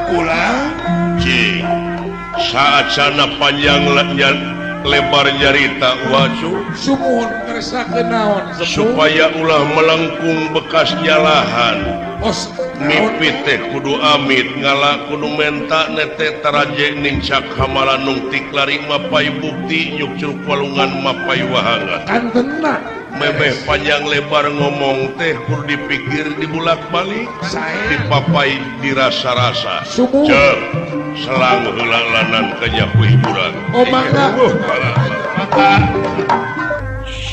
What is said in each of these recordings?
Ulah cing saat sana panjang lebar nyarita wacu sumuhun ngeresakeun naon supaya ulah melengkung bekas nyalahan mimpi teh kudu amit ngala kudu menta nete taraje nincak hamalanung tiklari mapai bukti nyuk curug walungan mapai wahangan kantena memeh panjang lebar ngomong teh kudu dipikir dibulak-balik dipapai dirasa-rasa cek selang heula lanan kanyaku hiburan. Oh mangga.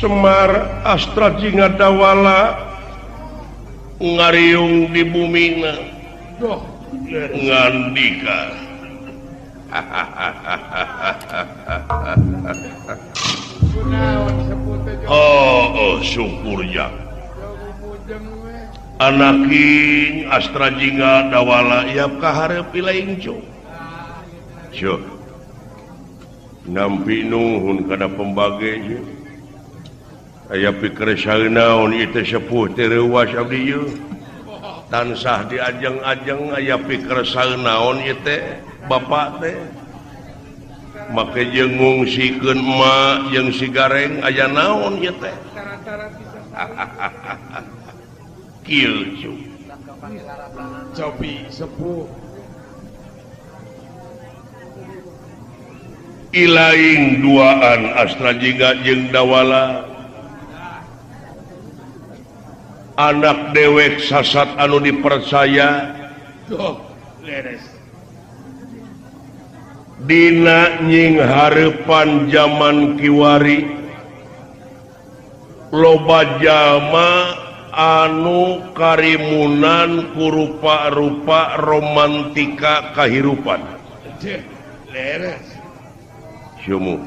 Semar Astra Jingga Dawala ngariung di bumina. Ngandika. Oh, syukurnya. Anaking Astra Jingga Dawala iap kaharep ilaing cuk. Cuk. Nampi nuhun kana pembage ieu. Aya pikir saeunaon ieu teh sepuh teh reuwas abdi ieu. Tansah diajeng-ajeng aya pikir saeunaon ieu teh bapak teh. Make jeung ngungsikeun emak jeung si Gareng aya naon ieu teh. Kieu cuk. Cobi sepuh. Ilaing duaan Astra Jingga jeung Dawala anak dewek sasat anu dipercaya dina nying hareupan jaman kiwari loba jalma anu karimunan kurupa-rupa romantika kahirupan. Sumu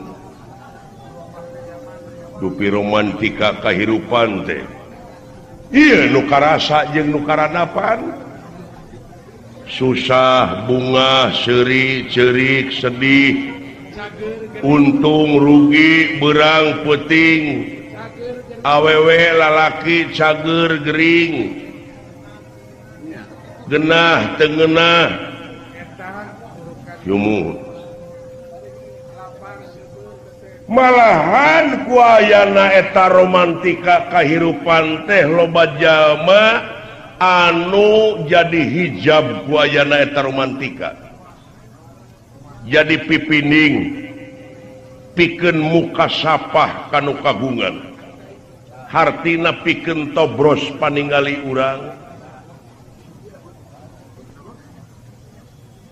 dupi romantika kahirupan teh ieu nu karasa jeung nu karanapan susah bunga seuri ceurik sedih untung rugi berang peuting awewe lalaki cager gering genah teu ngeunah sumu malahan kuayana eta romantika kahirupan teh loba jalma anu jadi hijab kuayana eta romantika jadi pipining pikeun muka sapah kanu kagungan hartina pikeun tobros paningali urang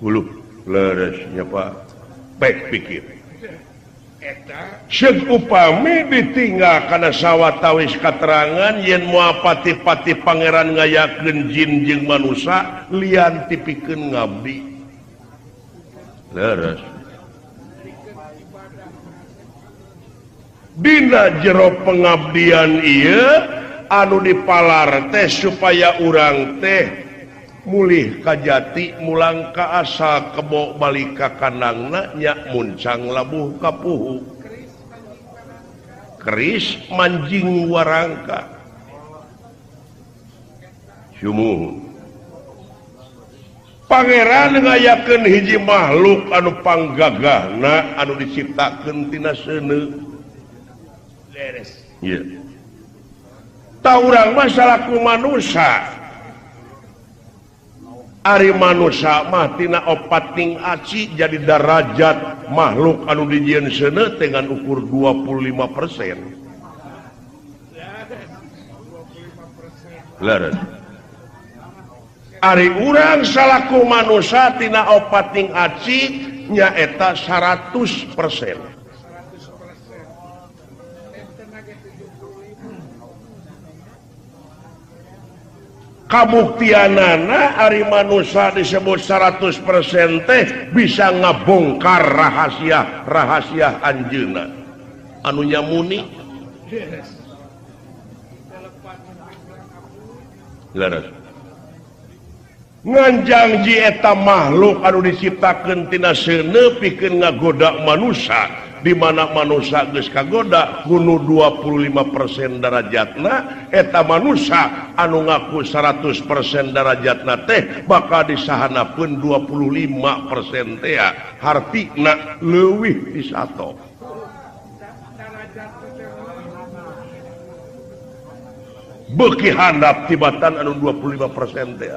huluh leres nya Pak pek pikir. Seuk upami ditinggal kana sawatawis katerangan yen moal pati-pati pangeran ngayakeun jin jeung manusa lian tipikeun ngabdi. Leres. Dina jero pengabdian ieu anu dipalar teh supaya urang teh mulih kajati mulang ka asal kebo balik ka kandangna nya muncang labuh ka puhu keris manjing warangka sumuhun pangeran ngayakeun hiji makhluk anu panggagahna anu diciptakeun tina seuneu leres ieu ta urang mah salaku manusa. Ari manusia mah tina opat ting aci jadi darajat makhluk anu dijieun seuneu dengan ukur 25%. Leres. Ari urang salaku manusia tina opat ting aci nyaeta 100%. Kabuktianana ari manusia disebut 100% teh bisa ngabongkar rahasia-rahasia anjeunna anu nyamuni. Leres. Nganjang ji eta makhluk anu diciptakeun tina seuneu pikeun ngagoda manusia Di mana manusia geus kagoda kuno 25% darajatna eta manusia anu ngaku 100% darajatna teh bakal disahanapeun 25% teh hartina leuwih ti sato. Beuki handap tibatan anu 25% teh.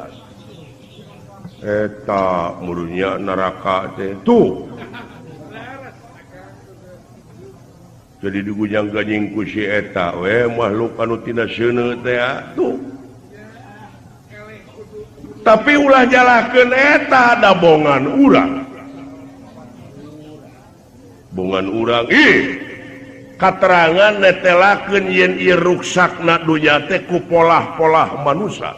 Eta murunya neraka teh tuh. Jadi digunjang-ganjing ku si eta we makhluk anu tina seuneu teh tuh. Tapi ulah nyalahkeun eta da bongan urang. Bongan urang ih katerangan netelakeun yen ieu ruksakna dunya teh ku polah-polah manusia.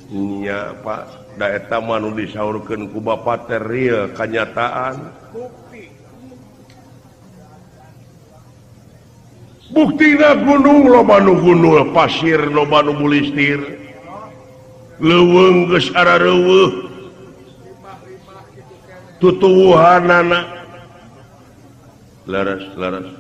Nya Pak, da eta mah nu disaurkeun ku bapa teh real kanyataan. Buktina gunung loba nu gunul, pasir loba nu bulistir, leuweung geus arareuweuh, tutuwuhanana leres leres.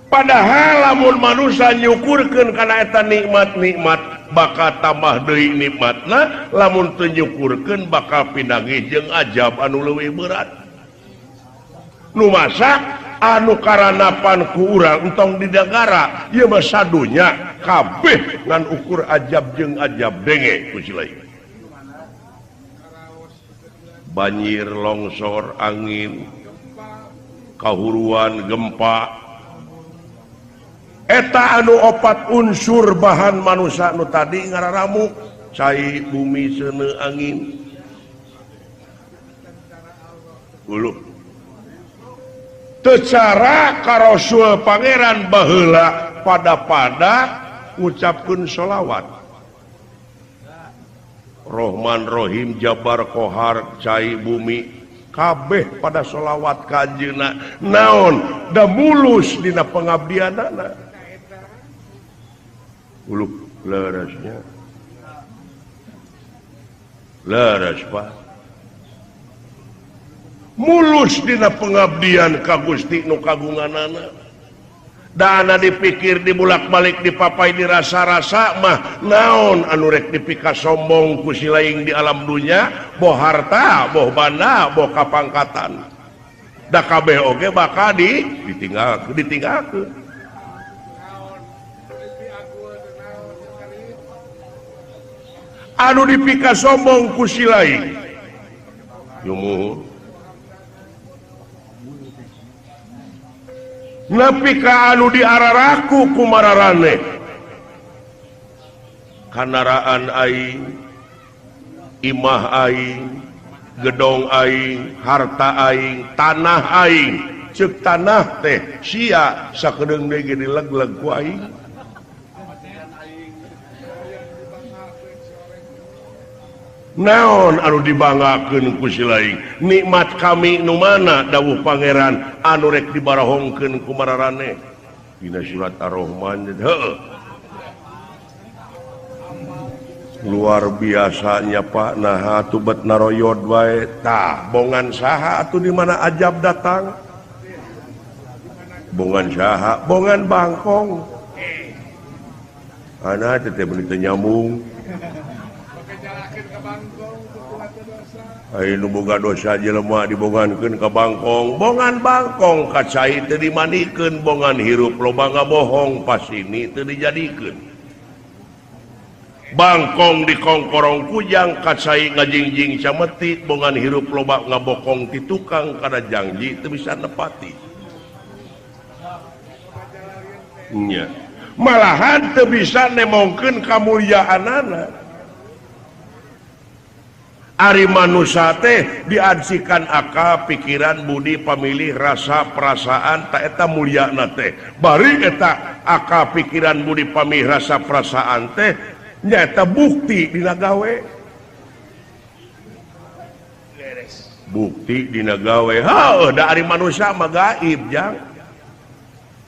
Padahal lamun manusia nyukurkeun kana eta nikmat-nikmat bakal tambah deui nikmatna, lamun teu nyukurkeun bakal pinanggih jeung ajab anu leuwih berat. Nu masak anu karanapan ku urang entong di negara ieu mah sadunya kabeh ngan ukur ajab jeung ajab denge ku si lain. Banjir, longsor, angin, kahuruan, gempa eta anu opat unsur bahan manusia nu tadi ngararamu cai bumi seuneu angin uluh. Secara ka Rasul Pangeran baheula pada-pada ngucapkeun sholawat Rohman Rohim Jabar Kohar cai bumi kabeh pada sholawat ka anjeunna naon da mulus dina pengabdianana uluh leresnya leres Pak mulus dina pengabdian ka Gusti nu kagunganana dana dipikir dibulak-balik dipapai dirasa-rasa mah naon anu rek dipika sombong ku si laing di alam dunya boh harta boh banda boh kapangkatan da kabeh oge bakal ditinggalkeun ditinggalkeun anu dipika sombong ku si laing yumuhun nepi ka anu diararaku kumararane kanaraan aing imah aing gedong aing harta aing tanah aing ceuk tanah teh sia sakedeung deui ge dileg-leg ku aing naon anu dibanggakeun ku si laing nikmat kami nu mana dawuh pangeran anu rek dibarahongkeun ku mararane dina surat Ar-Rahman heueuh luar biasanya Pak naha atuh bet naroyod wae tah bongan saha atuh di mana ajab datang bongan saha bongan bangkong ana teh meuni teu nyambung ayo nu boga dosa jelema dibongankeun ka bangkong bongan bangkong ka cai teu dimandikeun bongan hirup loba ngabohong pasini teu dijadikeun bangkong dikongkorong kujang ka cai ngajingjing cameti bongan hirup loba ngabokong ti tukang kana janji teu bisa nepati nya malahan teu bisa nemongkeun kamulyaanana. Ari manusia teh diadsikan akal, pikiran, budi, pamilih, rasa, perasaan, tak eta mulyana teh. Bari eta akal, pikiran, budi, pamilih, rasa, perasaan teh nyata bukti dina gawe. Bukti dina gawe. Heuh, da ari manusia mah gaib, jang.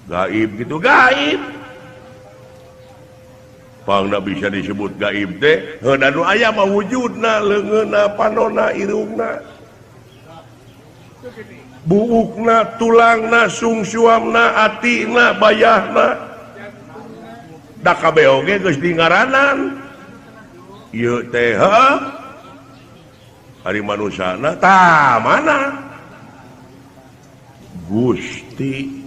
Gaib gitu, gaib. Pangna bisa disebut gaib teh heuh da nu aya mah wujudna leungeunna panonna irungna buukna tulangna sungsuamna atina bayahna da kabeh oge geus dingaranan ieu teh heuh ari manusana tah mana Gusti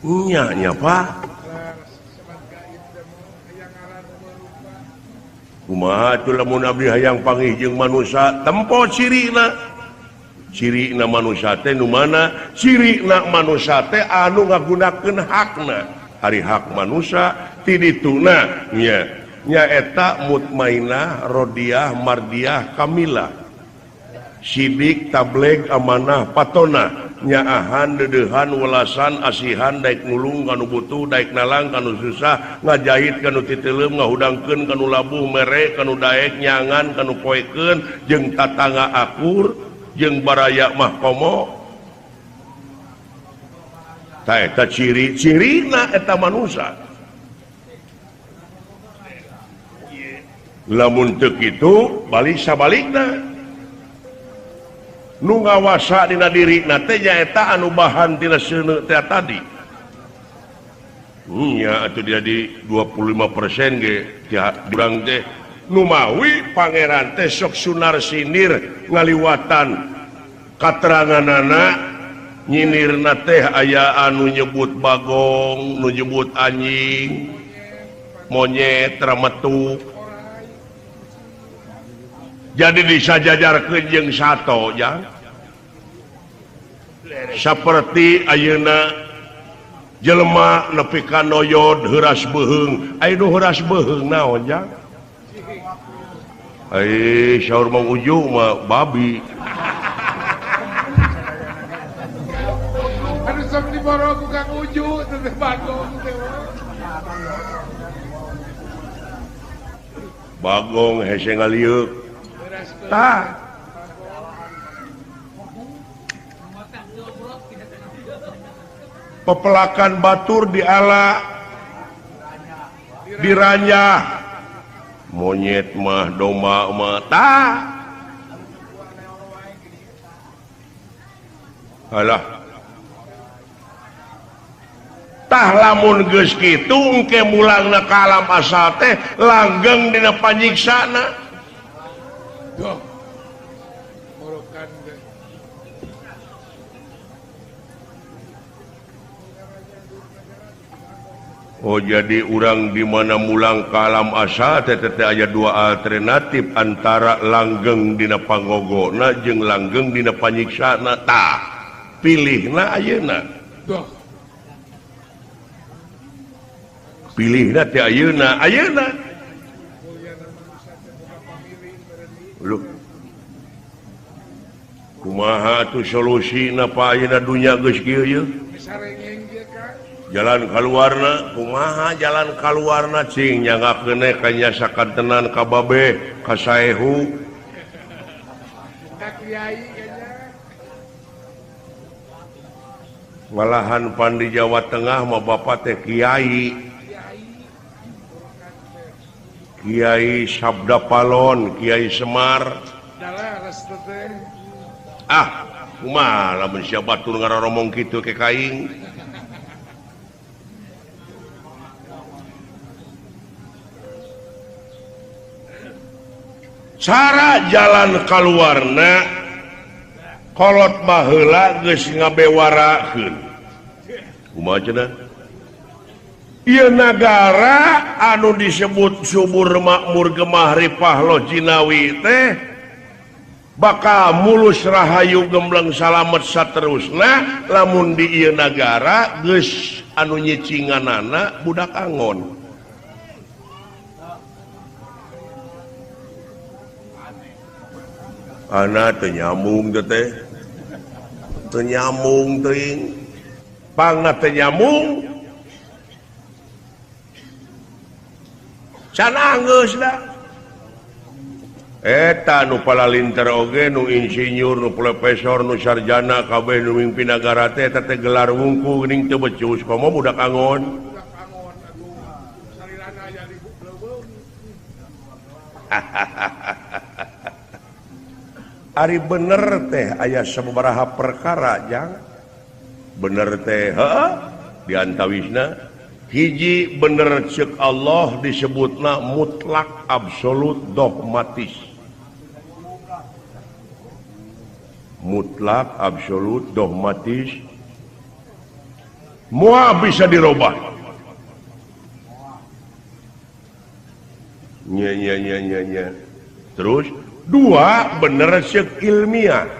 nya nya Pak kumaha atuh lamun abdi hayang panggih jeung manusa tempo cirina cirina manusa teh nu mana cirina manusa teh anu ngagunakeun hakna ari hak manusa ti dituna nya nyaeta mutmainah rodiah mardiah kamilah sidik tableg amanah patona nyaahan dedehan welasan asihan daek nulung kanu butuh daek nalang kanu susah ngajahit kanu titeleum ngahudangkeun kanu labuh mere kanu daek nyangan kanu poekeun jeung tatangga akur jeung baraya mah komo ta eta ciri-cirina eta manusa lamun teu kitu balik sabalikna nu ngawasa dina dirina teh nyaeta anu bahan tina seuneu teh tadi nya atuh jadi 25% ge urang teh numawi pangeran teh sok sunar sinir ngaliwatan kateranganana nyinirna teh aya anu nyebut bagong nu nyebut anjing monyet rametuk jadi disajajarkeun jeung sato ya seperti ayeuna jelema nepi ka noyod heuras beuheung aya nu heuras beuheung naon jang ai saur Mang Uju mah babi anu sok diboro ku Kang Uju teh bagong teh bagong hese ngalieuk tah pepelakan batur diala diranyah monyet mah domba mah tah alah tah lamun geus kitu engke mulangna ka alam asal teh langgeng dina panyiksana. Oh jadi urang di mana mulang ka alam asal teh teh aya dua alternatif antara langgeng dina pangogona jeung langgeng dina panyiksana tah pilihna ayeuna pilihna teh ayeuna ayeuna lho kumaha atuh solusina pa ayeuna dunya geus kieu ye jalan kaluarna kumaha jalan kaluarna cing nyangakeun ka nyasakantenan ka babe ka saehu ka kiai malahan pan di Jawa Tengah mah bapak teh kiai Kiai Sabda Palon Kiai Semar ah kumaha lamun sia batur ngaroromong kitu ke kaing cara jalan kaluarna kolot baheula geus ngabewarakeun kumaha cenah ieu nagara anu disebut subur makmur gemah ripah loh jinawi teh bakal mulus rahayu gembleng salamet saterusna lamun di ieu nagara geus anu nyicinganana budak angon. Ana teu nyambung teh teu nyambung teuing pangna teu nyambung can anggeus da eta nu palalinter oge nu insinyur nu profesor nu sarjana kabeh nu mimpin nagara teh eta teh gelar wungku geuning teu becus komo budak angon. Ari bener teh aya sababaraha perkara jang bener teh heuh diantawisna hiji bener ceuk Allah disebutna mutlak absolut dogmatis. Mutlak absolut dogmatis moal bisa dirubah. Nya nya nya nya nya. Terus dua bener ceuk ilmiah.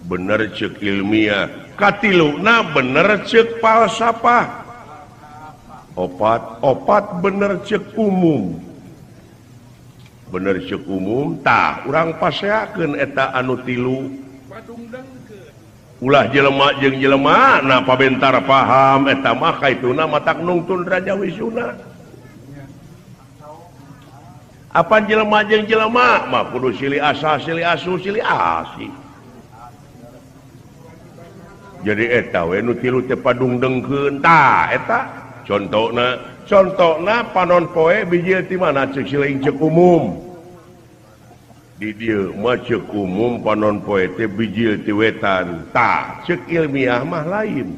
Bener ceuk ilmiah. Katiluna bener ceuk falsafah. Opat opat bener ceuk umum. Bener ceuk umum tah urang paseakeun eta anu tilu. Ulah jelema jeung jelema na pabentar paham eta mah kaituna matak nungtun Raja Wisuna. Apa jelema jeung jelema mah kudu silih asah silih asu silih asih. Jadi eta we nu tilu teh padungdengkeun tah eta contona contona panon poe bijil ti mana ceuk siling ceuk umum. Di dieu mah ceuk umum panon poe teh bijil ti wetan tah ceuk ilmiah mah lain.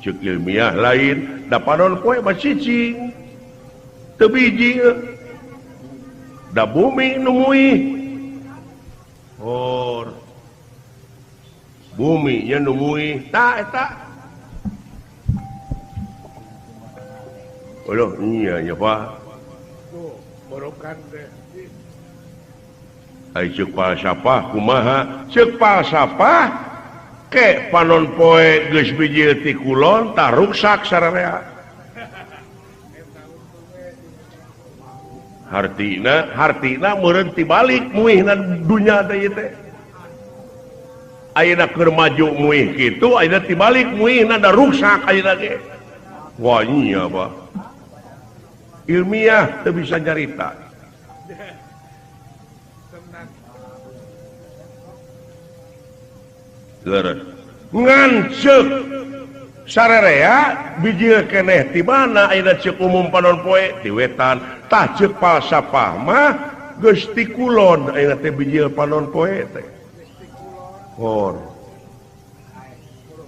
Ceuk ilmiah lain da panon poe mah cicing. Teu biji da bumi nu muih or bumi nya nu muih tah eta Aduh, iya ya Pak. Tuh, borokan teh. Ai ceuk falsafah kumaha? Ceuk falsafah ke panon poe geus bijil ti kulon tah ruksak sararea. Hartina, hartina meureun tibalik muihna dunya teh ieu teh. Ayeuna keur maju muih kitu, ayeuna tibalik muihna da ruksak ayeuna ge. Wah iya Pak. Ilmiah teu bisa nyarita. Leres. Ngan ceuk sarerea bijil keneh ti mana ayeuna ceuk umum panon poe ti wetan tah ceuk falsafah mah geus ti kulon ayeuna teh bijil panon poe teh. Hor.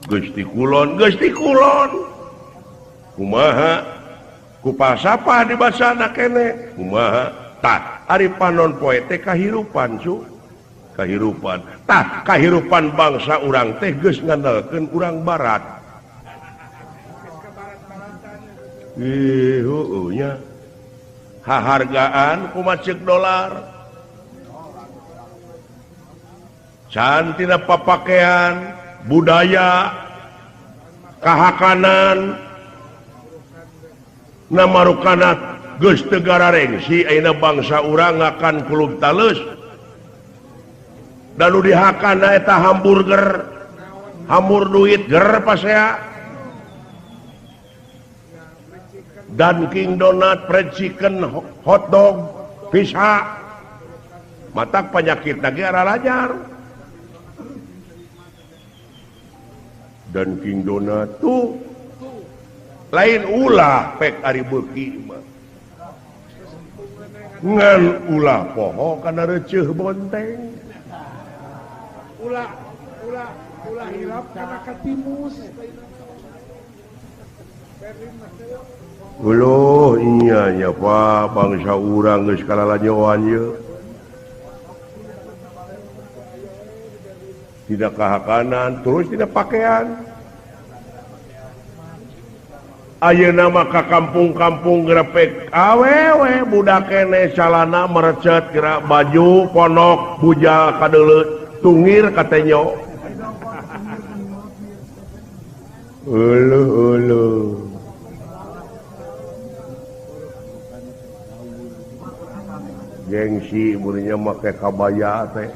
Geus ti kulon, geus ti kulon. Kumaha? Ku falsafah dibacana keneh. Kumaha? Tah ari panon poe teh kahirupan cu. Kahirupan. Tah kahirupan bangsa urang teh geus ngandalkeun urang barat. Ih, heueuh nya. Hahargaan kumaha ceuk dolar. Can tina papakean, budaya, kahakanan, namarukana geus teu gararengsi ayeuna bangsa urang ngakan kulub taleus. Da nu dihakana eta hamburger, hamur duit ger pasea. Dunkin Donat, fried chicken, hot dog, pizza. Matak penyakit lagi arah lajar. Dunkin Donat tuh lain ulah pek ari beuki mah. Ngan ulah poho kana reuceuh bonteng. Ulah ulah ulah hilap kana katimus. Uluh iya nya Pak bangsa urang geus kalalanyoan ieu. Tidak kahakanan terus tidak pakaian. Ayeuna mah ka kampung-kampung grepek awewe budak keneh calana merecet gerak baju ponok bujal kadeuleut tungir katenyo. Uluh uluh. Gengsi murinya make kabaya teh.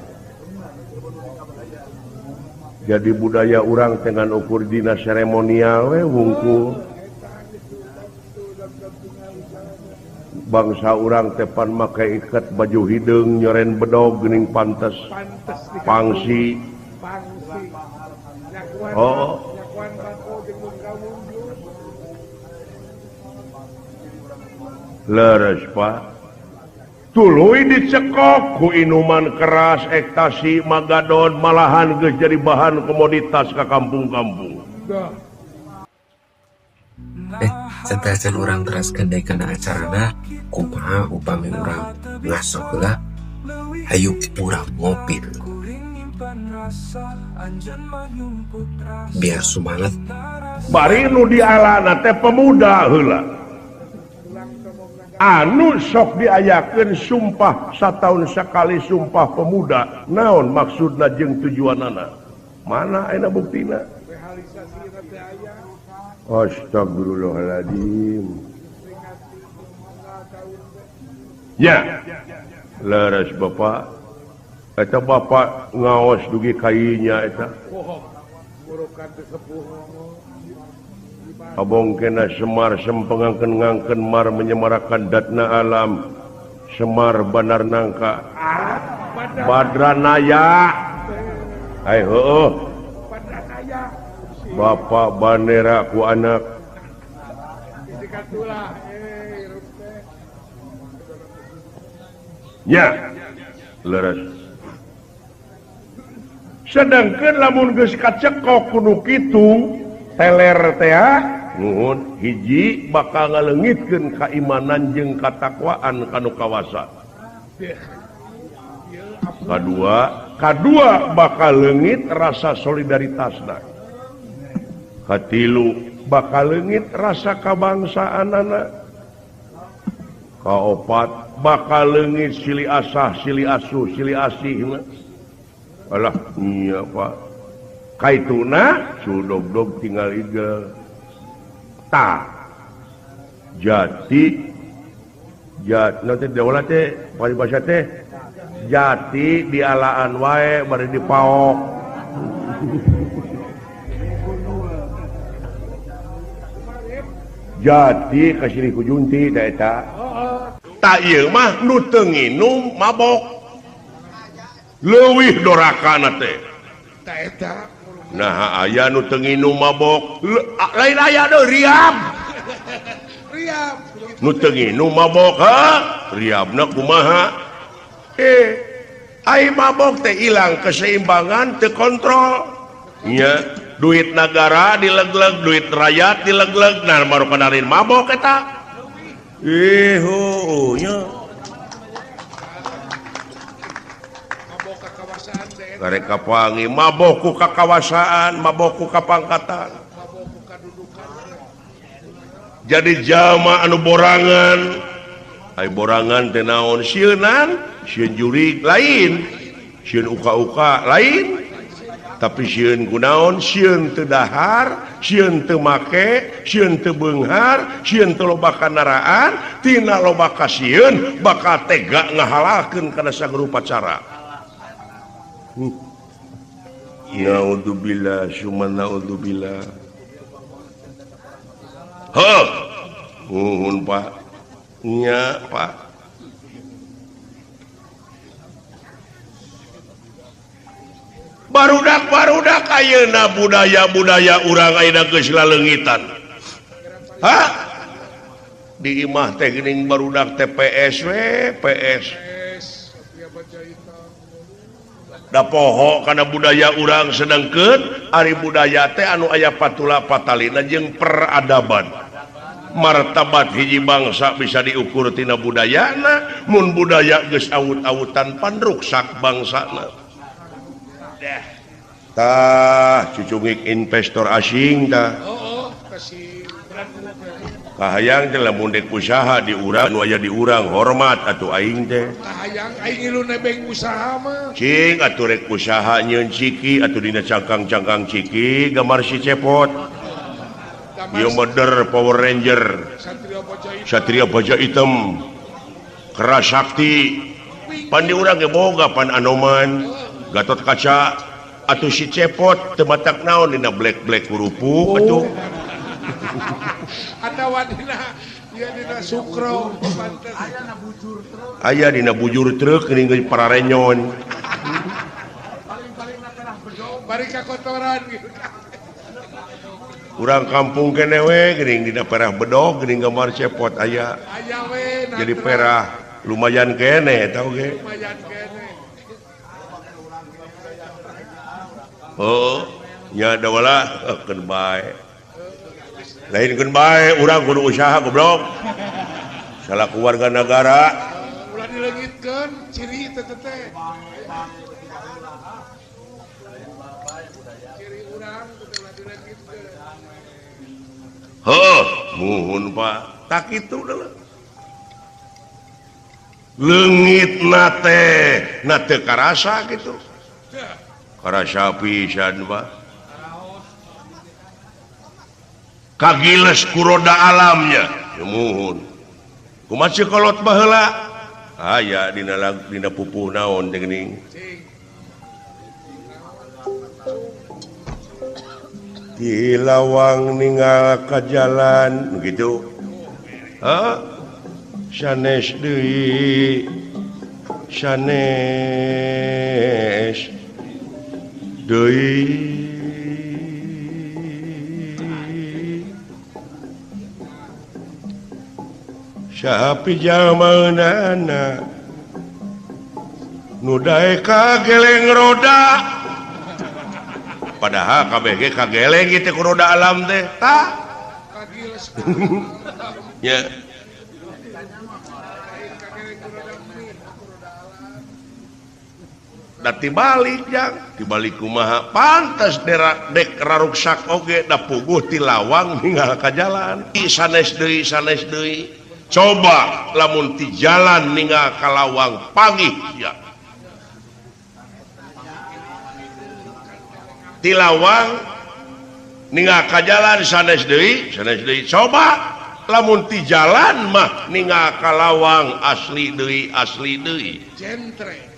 Jadi budaya urang dengan ukur dina seremonial we wungkul. Bangsa urang tepan make iket baju hideung nyoren bedog geuning pantes. Pangsi. Oh. Leres Pak. Tuluy dicekok ku inuman keras ekstasi magadon malahan geus jadi bahan komoditas ka kampung-kampung. Satacan urang teraskeun deui kana acarana, kumaha upami urang ngaso heula, hayu urang ngopi biar semangat. Bari nu dialana teh pemuda heula. Anu sok diayakeun sumpah sataun sakali sumpah pemuda, naon maksudna jeung tujuanana? Mana ayeuna buktina? Astagfirullahaladzim. Ya, leres bapak. Eta bapak ngaos dugi kainya eta. Abong kena Semar sempengangkeun ngangkeun mar menyemarakan datna alam. Semar Banar Nangka. Badranaya. Ai heueuh. Bapak bandera ku anak. Ya, leres. Sedangkan lamun geus kacekok kudu kitu teler teh nuhun hiji bakal ngaleungitkeun kaimanan jeung katakwaan kanu kawasa. Kadua bakal leungit rasa solidaritasna. Katilu bakal leungit rasa kabangsaanana. Kaopat bakal leungit silih asah, silih asuh, silih asih. Alah iya Pak. Kaituna sudog-dog tinggal igel. Ta jati jat nanti daulah teh paribasa teh jati dialaan wae bari dipaok. Jati kasih ku junti da eta. Tak ieu mah nu teu nginum mabok. Leuwih dorakana teh. Nah aya nu teu nginum mabok, lain aya deui riab. Riab. Nu teu nginum mabok, ha? Riabna kumaha? Ai mabok teh ilang keseimbangan, teu kontrol. Nya. Duit negara dilegleg, duit rakyat dilegleg, nah baru kenarin mabok eta. Ih, nya. Karek kapangi mabok ku kakawasaan, mabok ku kapangkatan. Jadi jalma anu borangan, ai borangan teh naon sieunan, sieun jurig lain, sieun uka-uka lain. Tapi sieun kunaon, sieun teu dahar, sieun teu make, sieun teu beunghar, sieun teu loba kandaraan, tina loba kasieun bakal tega ngahalakeun kana sagrupa cara. Naudzubillah summa naudzubillah. Heuh. Nuhun Pak. Nya Pak. Barudak-barudak ayeuna budaya-budaya urang ayeuna geus laleungitan. Hah? Di imah teh geuning barudak teh PS we, PS. Da poho kana budaya urang sedangkeun ari budaya teh anu aya patula patalina jeung peradaban. Martabat hiji bangsa bisa diukur tina budayana, mun budaya geus awut-awutan pan ruksak bangsana. Tah cucungik investor asing tah. Kahayang teh lamun dek usaha di urang nu aya di urang hormat atuh aing teh. Kahayang aing ngilu nebeng usaha mah. Cing atuh rek usaha nyieun ciki atuh dina cangkang-cangkang ciki gambar si Cepot. Ieu meder Power Ranger. Satria Baja Hitam. Keras Sakti. Pan di urang ge boga pan Anoman. Gatot Kaca atau si Cepot teu matak naon dina black-black kerupuk atuh. Atawa dina ieu dina sukro aya dina bujur truk geuning geus pararenyon. Paling-paling na kerah bedog bari kakotoran gitu. Urang kampung kene we geuning dina perah bedog geuning gambar cepot aya. Aya we jadi perah lumayan kene eta oge. Lumayan kene. Oh, nya dawala keun bae. Lain keun bae urang kudu usaha goblok. Salaku warga negara. Ulah dileungitkeun ciri teh teh. Ciri urang kudu ulah dileungitkeun. Heuh, muhun Pak. Tak kitu deuleu. Leungitna teh, na teu karasa kitu. Karasa pisan Pak. Kagiles ku roda alamnya, ya muhun. Kumaha ceu kolot baheula? Aya dina dina pupuh naon teh geuning. Di lawang ninggal ka jalan begitu. Hah? Sanes deui. Sanes deui. Saha pijalmanana nu daek kageleng roda. Padahal KBG kageleng gitu ku roda alam teh tah ya da tibalik jang tibalik kumaha pantes dek raruksak oge da puguh ti lawang ninggal ka jalan sanes deui coba lamun ti jalan ninggal ka lawang panggih ya ti lawang ninggal ka jalan sanes deui coba lamun ti jalan mah ninggal ka lawang asli deui jentre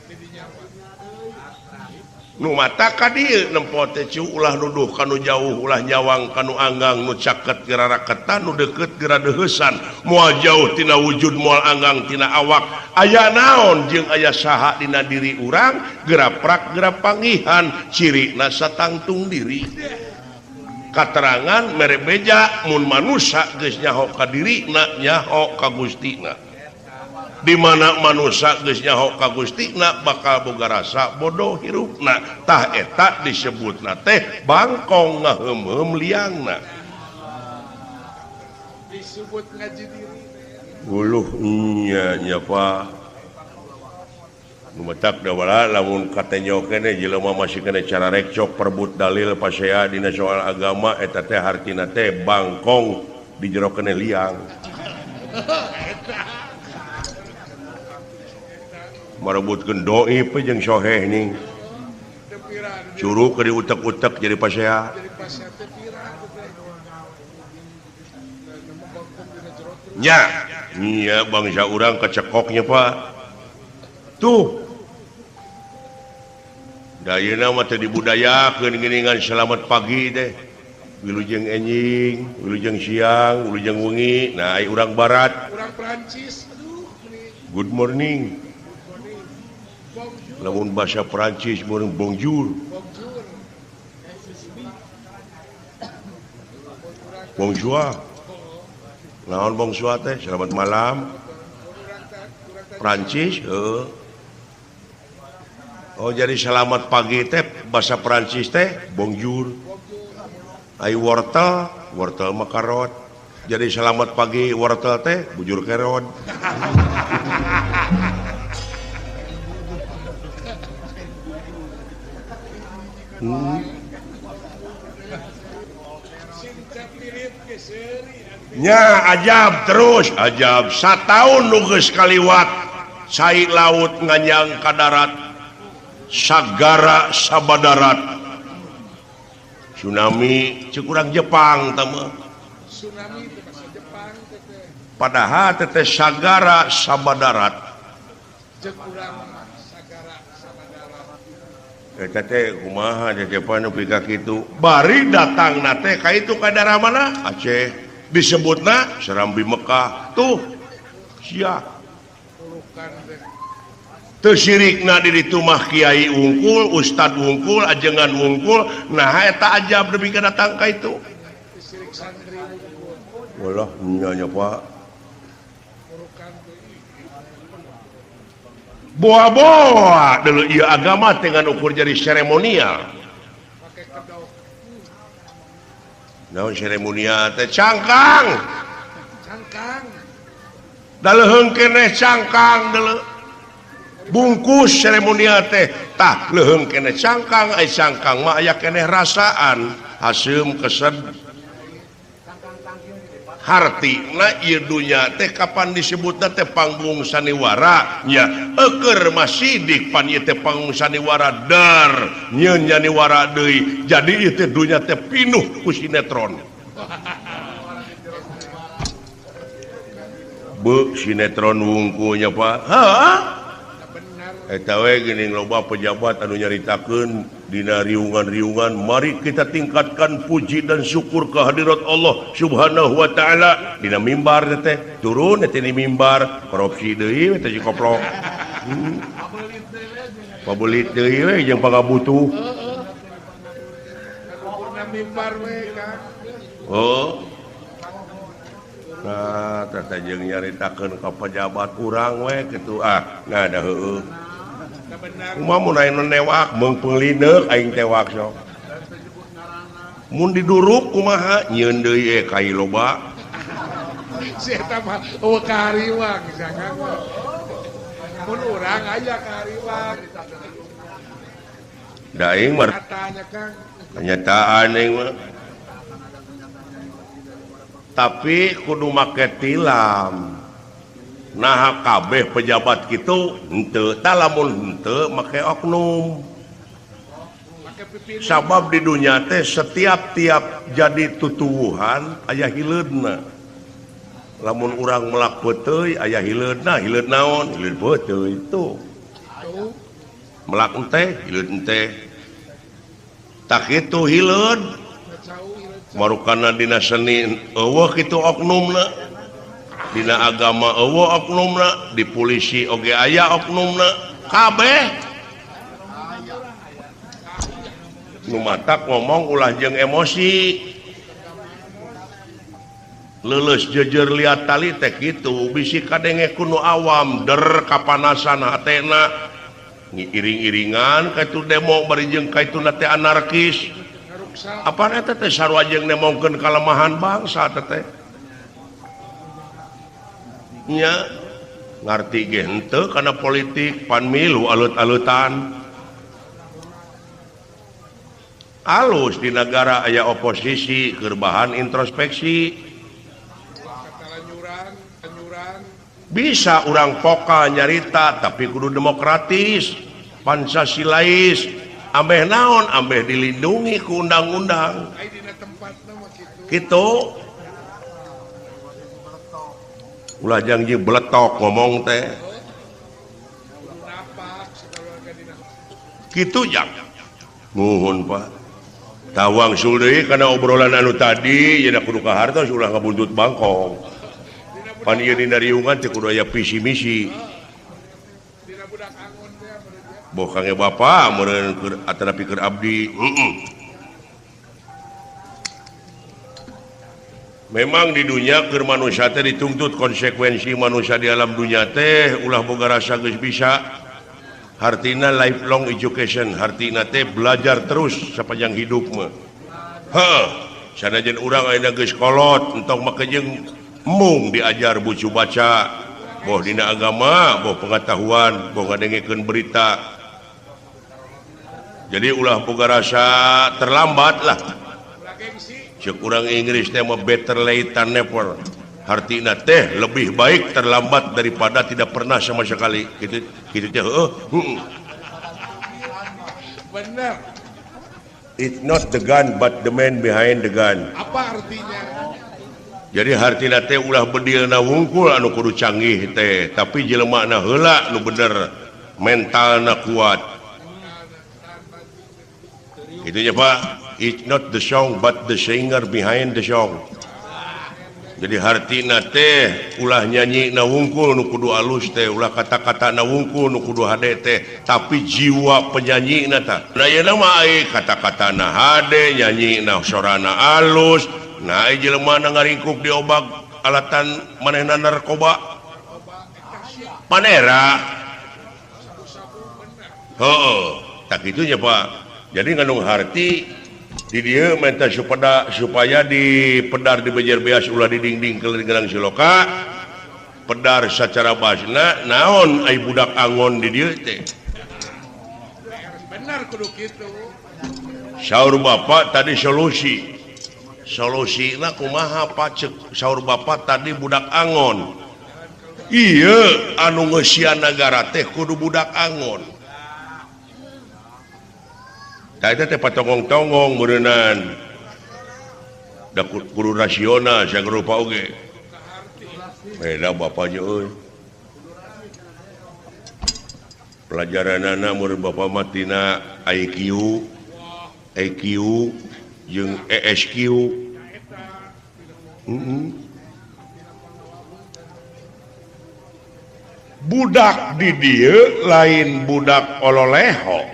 nu mata ka dieu nempo teh ciu ulah nuduh kanu jauh ulah nyawang kanu anggang nu caket geura raketan nu deukeut geura deuheusan moal jauh tina wujud moal anggang tina awak aya naon jeung aya saha dina diri urang geura prak geura panggihan cirina satangtung diri katerangan mere beja mun manusa geus nyaho ka dirina nyaho ka Gustina di mana manusia geus nyaho ka Gustina bakal boga rasa bodoh hirupna tah eta disebutna teh bangkong ngaheum-heum liangna disebut ngaji diri uluh nya nya Pak nu matak dawala lamun katenyo keneh jelema masih keneh cara rekcok perebut dalil pasea dina soal agama eta teh hartina teh bangkong di jero keneh liang merebutkeun doi pe jeung soheh ning curug ke diutek-utek jadi pasea nya nya bangsa urang kecekoknya Pak tuh da ayeuna mah teu dibudayakeun geuningan selamat pagi teh wilujeng enjing wilujeng siang wilujeng wengi nah ai urang barat urang Prancis aduh good morning lamun bahasa Perancis mun bonjour bonjour naon bonjour teh selamat malam Perancis heuh oh jadi selamat pagi teh bahasa Perancis teh bonjour ai wortel wortel mah karot jadi selamat pagi wortel teh bujur kerot. Nya ajab terus ajab sataun nu geus kaliwat cai laut nganyang ka darat sagara sabadarat tsunami ceuk urang Jepang tah mah tsunami teh bahasa Jepang teh padahal teh sagara sabadarat ceuk urang sagara sabadarat eta teh kumaha Jepang nepi ka kitu bari datangna teh ka itu ka daerah mana Aceh disebutna Serambi Mekah tuh sia teu sirikna di ditu mah kiai wungkul ustad wungkul ajengan wungkul nah eta ajab nepi ka datang ka itu Walah nya Pak. Boa-boa dulu ieu agama dengan ukur jadi seremonial. Naon seremonial teh cangkang. Cangkang. Da leuheung keneh cangkang deuleu. Bungkus seremonial teh tah leuheung keneh cangkang, ai cangkang mah aya keneh rasaan, haseum kesed. Hartina ieu dunya teh kapan disebutna teh panggung saniwara nya eueur masidik pan ieu teh panggung saniwara dar nyeun nyaniwara deui jadi ieu teh dunya teh pinuh ku sinetron. Beuh sinetron wungkulnya Pak. Heuh. Eta we geuning loba pejabat anu nyaritakeun dina riungan-riungan mari kita tingkatkan puji dan syukur kehadirat Allah Subhanahu wa taala dina mimbar teh turun teh di mimbar korupsi deui teh si koplok. Pabelit deui we jeung pangabutuh. Mimbar we Kang. Oh. Nah, teh jeung nyaritakeun ka pejabat urang we kitu ah nah da heueuh. Kumaha mun aya nu newak meungpeung lineuk aing tewak sok. Mun diduruk kumaha nyieun deui kai loba. Si eta mah eueuh kahariwang jangan. Mun urang aya kahariwang. Da aing mah kenyataan aing mah. Tapi kudu make tilam. Nah kabeh pejabat kitu henteu tah lamun henteu make oknum. Sabab di dunya teh setiap tiap jadi tutuwuhan aya hileudna. Lamun urang melak peuteuy aya hileudna, hileud naon? Hileud peuteuy itu. Melak enteh, hileud enteh. Tah kitu hileud. Marukana dina seni eueuh kitu oknumna. Dina agama eueuh oknumna, di polisi oge aya oknumna, kabeh. Nu matak ngomong ulah jeung emosi. Leuleus jeujeur liat tali teh kitu, bisi kadenge ku nu awam der kapanasan hatena. Ngiring-iringan ka itu demo bari jeung ka itu teh anarkis. Apa eta teh sarua jeung nemongkeun kalemahan bangsa teh. Nya ngarti ge henteu kana politik pan milu alut-alutan. Alus di negara aya oposisi keur bahan introspeksi. Bisa urang pokal nyarita tapi kudu demokratis, Pancasilais, ambeh naon ambeh dilindungi ku undang-undang. Kitu. Ulah janji beletok ngomong teh. Kitu jang. Nuhun Pak. Tawang sul deui kana obrolan anu tadi yeuna kudu ka hartos ulah ngabuntut bangkong. Pan ieu dina riungan teh kudu aya visi misi. Boh kange bapa meureun keur atanapi keur abdi. Memang di dunia keur manusia teh dituntut konsekuensi manusia di alam dunia teh ulah boga rasa geus bisa. Hartina lifelong education, hartina teh belajar terus sepanjang hidup mah. Heuh, sanajan urang ayeuna geus kolot entong make jeung embung diajar bucu baca, boh dina agama, boh pengetahuan, boh ngadengekeun berita. Jadi ulah boga rasa terlambat lah. Cek urang Inggris teh mah better late than never. Hartina teh lebih baik terlambat daripada tidak pernah sama sekali. Gitu gitu teh heueuh. Bener. It's not the gun but the man behind the gun. Apa artinya? Jadi hartina teh ulah bedilna wungkul anu kudu canggih teh, tapi jelemana heula nu bener, mentalna kuat. Itu nya Pak. It's not the song but the singer behind the song. Jadi hartina teh ulah nyanyi na wungkul nu kudu alus teh, ulah kata-kata na wungkul nu kudu hade teh, tapi jiwa penyanyi na tah. Nah yeuna mah ai kata-kata na hade, nyanyi na sorana alus, Nah jelema na ngaringkuk diobak alatan manehna narkoba panera. Heeh, tak itunya Pak. Jadi ngandung harti di dieu minta supaya di pedar di Bejer Beas ulah di dingding ke Gerang Siloka. Pedar secara basna naon ai budak angon di dieu teh. Bener kudu kitu. Saur bapak tadi solusi. Solusina kumaha Pak cek saur bapak tadi budak angon. Iya anu ngeusian nagara teh kudu budak angon. Tah eta teh patonggong-tonggong meureunnan. Da kudu rasional sagrupa oge. Beda bapaknya euy. Pelajaranana meureun bapak mah tina IQ, EQ jeung ESQ. Budak di dieu lain budak ololeho,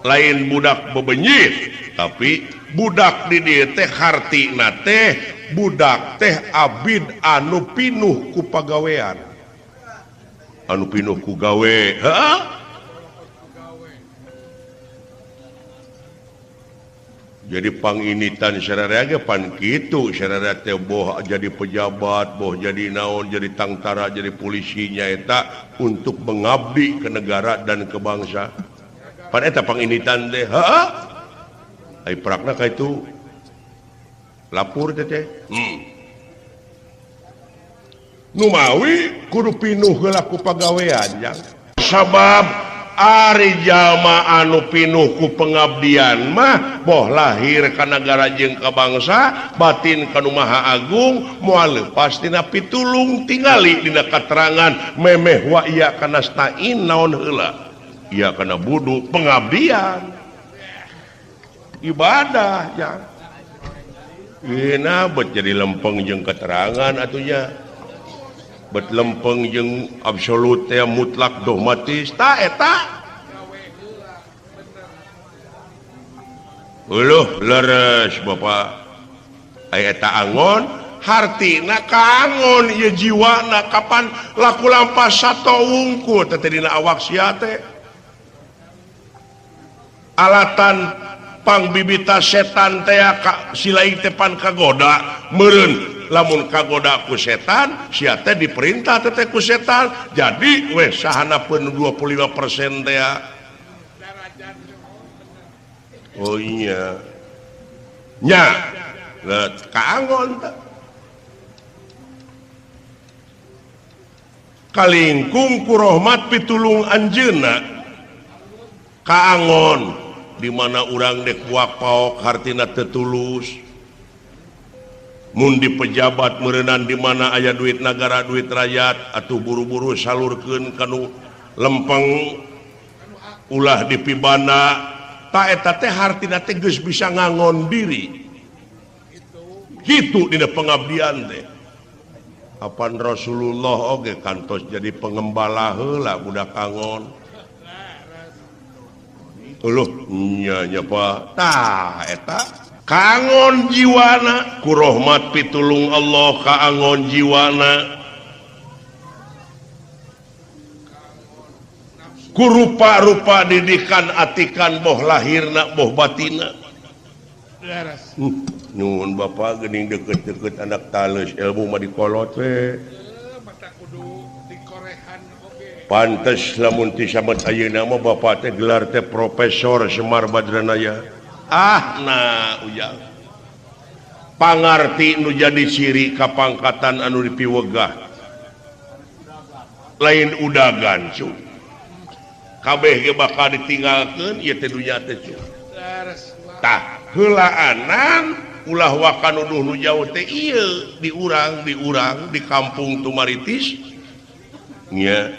lain budak bebenyit, tapi budak di dieu teh hartina teh budak teh abid anu pinuh ku pagawean, anu pinuh ku gawe. Heeh. Jadi panginitan sararea ge pan kitu, sararea teh boh jadi pejabat, boh jadi naon, jadi tangtara, jadi polisi nyaeta untuk mengabdi ke negara dan ke bangsa. Pan eta panginitan teh, heeh. Ai prakna ka itu lapor teh teh. Numawi kudu pinuh heula ku pagawean jang. Sabab ari jalma anu pinuh ku pengabdian mah boh lahir ka nagara jeung ka bangsa batin ka nu Maha Agung moal leupas tina pitulung tingali dina katerangan memeh wa iya kana stain naon heula iya kana budu pengabdian ibadah ya Ina bet jadi lempeng jeung keterangan atunya bet lempeng jeung absolut ya mutlak dogmatis ta eta uluh leres bapak aya eta angon hartina kaangon ieu jiwana kapan laku lampas sato wungkul teh dina awak sia teh alatan pangbibita setan teh ka silaing teh pan kagoda meureun lamun kagoda ku setan sia teh diperintah teh ku setan jadi weh sahanapeun 25% teh. Oh iya nya let kaangon teh kalingkung ku rahmat pitulung anjeunna kaangon di mana urang dek buak paok hartina teu tulus mun di pejabat meureunan di mana aya duit nagara duit rakyat atuh buru-buru salurkeun kanu lempeng ulah dipibana ta eta teh hartina teh geus bisa ngangon diri kitu dina pengabdian teh. Apan Rasulullah oge kantos jadi pengembala heula budak angon. Uluh nya nya Pak tah eta kaangon jiwana ku rahmat pitulung Allah kaangon jiwana ku rupa-rupa didikan atikan boh lahirna boh batina. Nyuhun bapak geuning deket-deket anak tales ilmu mah dikolot we. Pantes lamun ti samet ayeuna mah bapak teh gelar teh Profesor Semar Badranaya. Ah nah ujang pangarti nu jadi ciri kapangkatan anu dipiwegah lain udagan cu kabeh ge bakal ditinggalkeun ieu teh dunya teh cu. Tah heulaanan ulah waka nuduh nu jauh teh ieu diurang diurang di kampung Tumaritis nya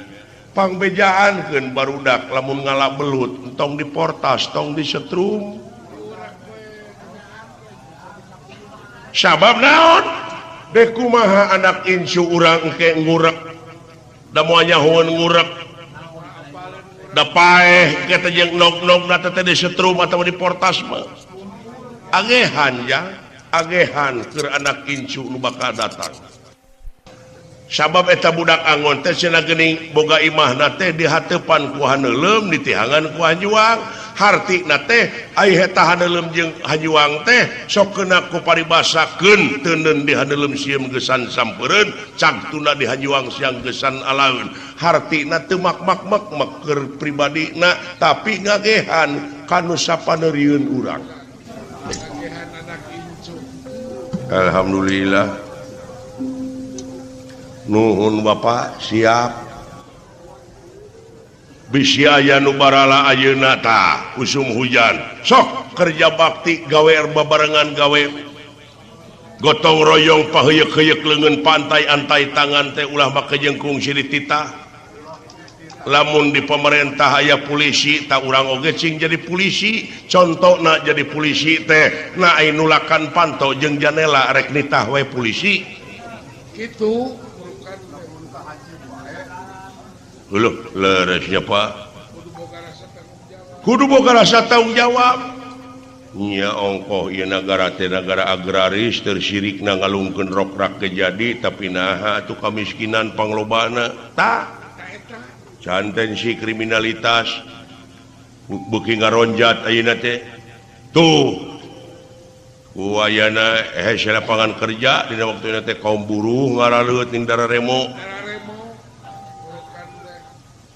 pangbejaankeun barudak lamun ngala belut entong diportas tong disetrum. Sabab naon dek kumaha anak incu urang engke ngurek da moal nyahoeun ngurek da paeh ke teh jeung nog-nog na teh disetrum atawa diportas mah angehan ya. Agehan keur anak incu nu bakal datang. Sabab eta budak angon teh cenah geuning boga imahna teh dihateupan ku haneuleum ditihangan ku hanjuang. Hartina teh ai eta haneuleum jeung hanjuang teh sok kena ku paribasakeun teuneun di haneuleum sieum geusan sampeureun cagtuna di hanjuang siang geusan alaeun. Hartina teu mak-mak-mak keur pribadina tapi ngagehan kanu sapaneurieun urang. Alhamdulillah. Nuhun Bapak siap. Bisi aya nu barala ayeuna tah usum hujan. Sok kerja bakti gawe babarengan gawe gotong royong paheuyeuk-heuyeuk leungeun pantai antai tangan teh ulah make jengkung silih titah. Lamun di pemerintah aya polisi tak urang oge cing jadi polisi, contona jadi polisi teh na ai nulakan panto jeung janela rek nitah we polisi kitu. Leuh leresnya Pak kudu boga rasa tanggung jawab nya ongkoh ieu nagara teh nagara agraris tersirikna ngalungkeun rokrak ge jadi tapi naha atuh kamiskinan panglobana tah cantensi kriminalitas beuki ngaronjat ayeuna teh tuh ku ayana hese lapangan kerja dina waktuna teh kaum buruh ngaraleut ning dararemo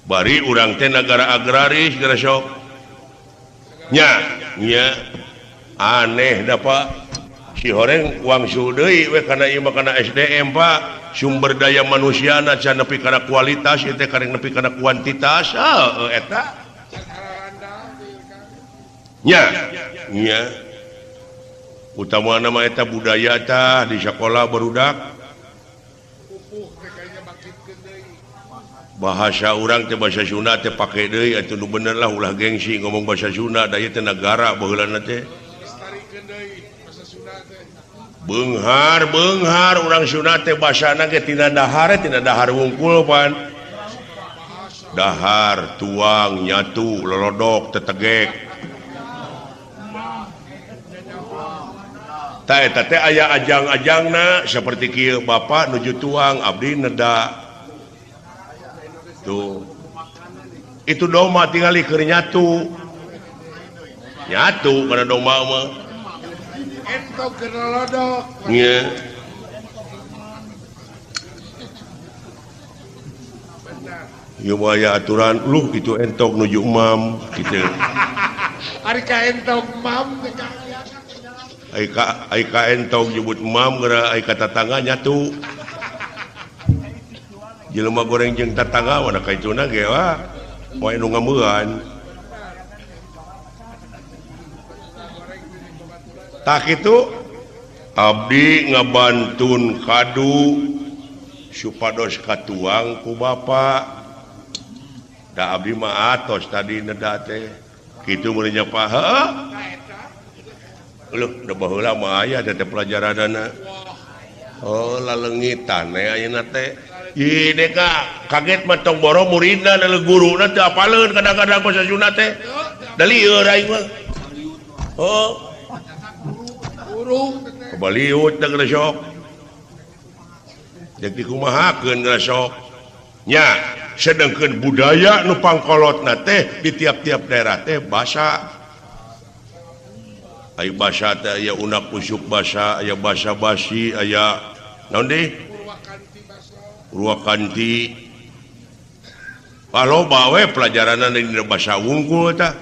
bari urang teh nagara agraris geura sok nya nya aneh da Pak si horeng wangsul deui we kana ieu mah kana SDM Pak. Sumber daya manusiana can nepi kana kualitas ieu teh kareng nepi kana kuantitas heuh eta nya nya utamana mah eta budaya tah di sakola barudak bahasa urang teh bahasa Sunda teh pake deui atuh nu bener lah ulah gengsi ngomong bahasa Sunda da ieu teh nagara baheulana teh beunghar beunghar urang Sunda teh basana ge tina dahar tina dahar wungkul pan dahar tuang nyatu lolodok tetegek ta eta teh aya ajang-ajangna saperti kieu bapak nuju tuang abdi neda tuh itu domba tingali keur nyatu nyatu kana domba mah entog keur lolodok. Nya. Ieu mah aya aturan luh itu entog nuju emam kitu. Ari ka entog emam teh ka ai ka entog nyebut emam geura ai ka tatangga nyatu. Jelema goreng jeung tatangga mana ka ituna ge wah moe nu ngameuan. Tak itu abdi ngabantun kadu supados katuang ku bapak da abdi mah atos tadi neda teh kitu meun nya Pak heuh leuh da baheula mah aya teh pelajaranana oh lalengitan we ayeuna teh ih deka kaget mah tong boro muridna da guruna teu apaleun kadang-kadang basa Sunda teh da lieur aing mah oh kebaliut da geus sok jeung dikumahakeun geus sok nya sedengkeun budaya nu pangkolotna teh di tiap-tiap daerah teh basa aya basa teh aya unak usuk basa aya basa basi aya naon deui Purwakanti loba we pelajaranna dina basa wungkul tah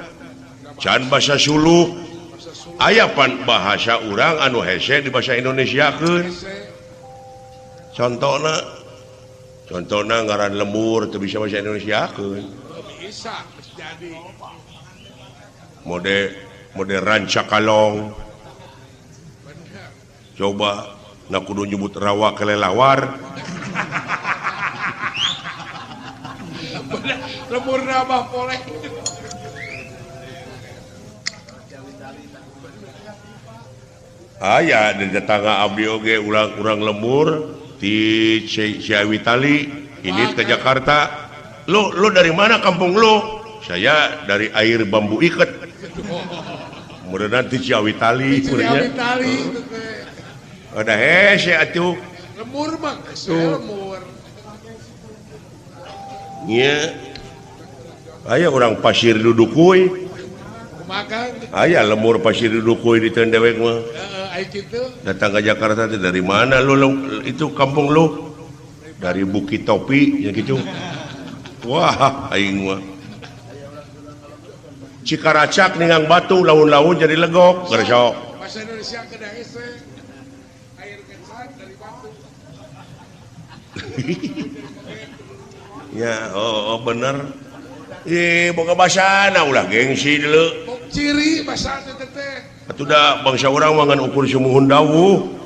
can basa Suluk aya pan bahasa urang anu hese di bahasa Indonesiakeun contona contona ngaran lembur teu bisa bahasa Indonesiakeun bisa jadi mode mode Rancakalong coba na kudu nyebut rawa kelelawar lembur mah boleh. Aya di tetangga abdi oge urang-urang lembur di Ciawitali ini ke Jakarta. Lu lu dari mana kampung lu? Saya dari air bambu iket. Mudah-mudahan di Ciawitali. Ciawitali. Ada hese atuh. Lemur mah lemur. Nya. Aya urang pasir duduk kuy. Aya lemur pasir duduk kuy di teu dewek mah. Heeh, ai kitu. Datang ke Jakarta teh dari mana lu itu kampung lu? Dari Bukit Topi ya gitu. Wah, aing mah. Cikaracak ningang batu laun-laun jadi legok, gersok. Bahasa Indonesia kedah hese. Air kencang dari batu. Ya, oh bener. Ih, boga basana ulah gengsi deuleu. Ciri basa teh teh. Atuh da bangsa urang mah ngan ukur sumuhun dawuh.